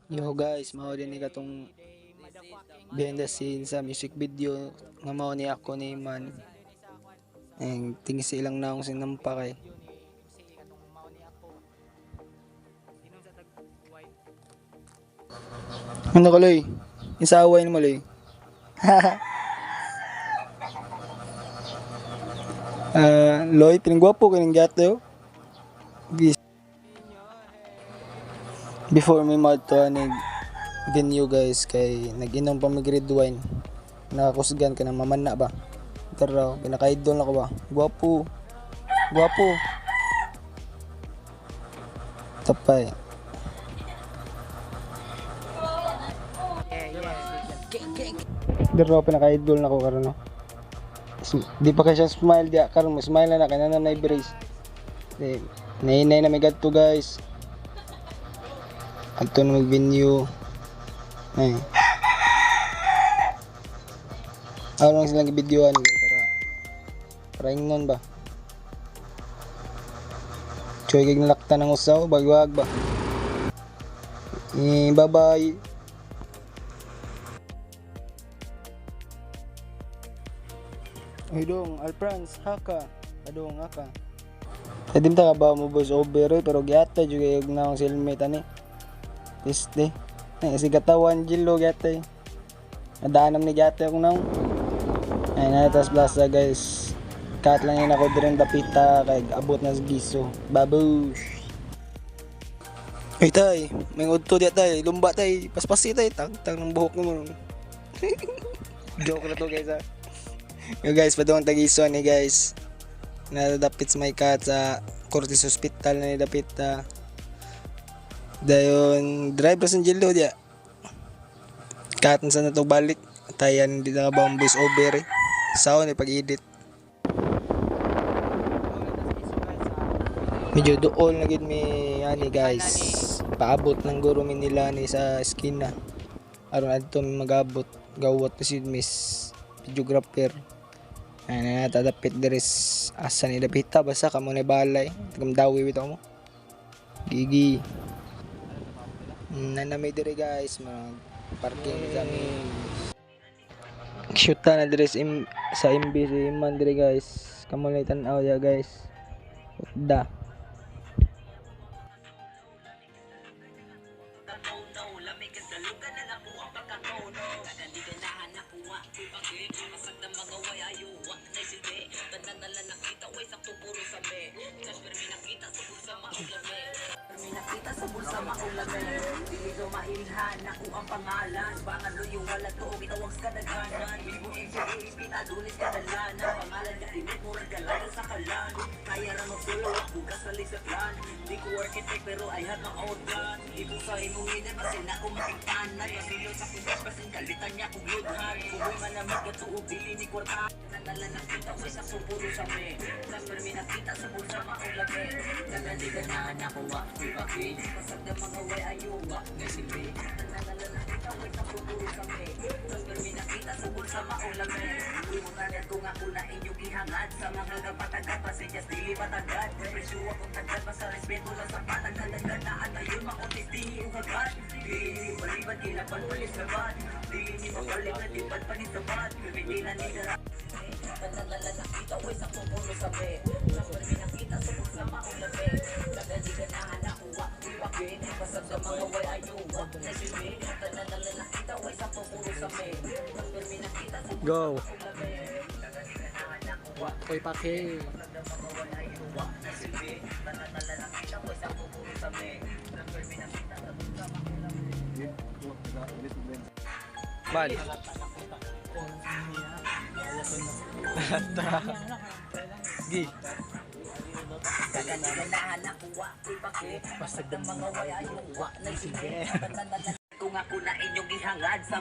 Yo guys, mao din ni katong behind the scenes sa music video nga mao ni ako ni Man. Ang tingin sa ilang naong sinampa kay. Ano ka, Loy? Isaway mo, Loy. Ah, Loy, tinigwapo ka ng gato. Before may madto anig venue guys, kay nag-inom pa mig red wine. Nakakusgan ka na mamana ba? Tara, pinaka-idol na ko ba? Gwapo. Gwapo. Tapay. Dero pinaka-idol na ko karon no. Di pa kay siya smile diya karon, mo smile na na kay na na brace. Di nahinay na may gadto guys. Adto na mag venue. Ay. Ako lang silang gibidyoan para para ingnon ba. Choy kay nalaktan ng usaw bagwag ba. Eh, bye-bye. Ay dong, Alfrans, haka. Adong haka. Pwede ta ka ba mo voice over eh, pero giata jud kay og naong silmate ani. Este. Ay, si katawan Jilo giata. Nadaanam ni giata akong naong. Ay na tas plaza guys. Kat lang yun ako direng dapita kay abot na sa giso. Babush. Ay tay, may udto diya tay, lumba tay, paspasi tay, tagtag ng buhok mo. Joke na to guys ha. Yo guys, padung tagiso ni guys. Nadadapit sa may kat sa Cortes Hospital na nidapit ta. Dayon drive ra sa Jilo diya. Kat sa na to balik. Tayan di na ba ang voice over eh. Sound eh pag-edit. Medyo dool na gid mi ani guys. Paabot ng guro mi nila ni sa eskina. Aron adto mi magabot gawat ni si Miss videographer. Ay na tadapit diri asa ni dapita basta kamo na balay. Tagam dawi bitaw mo. Gigi. Nanamay diri guys, mag parking sa mi. Shoot na diri sa, sa MB si Iman diri guys. Kamo na tan-aw ya guys. Da. Go. Koy pake. Man. Gi. Basta mga Kung ako na inyong gihangad sa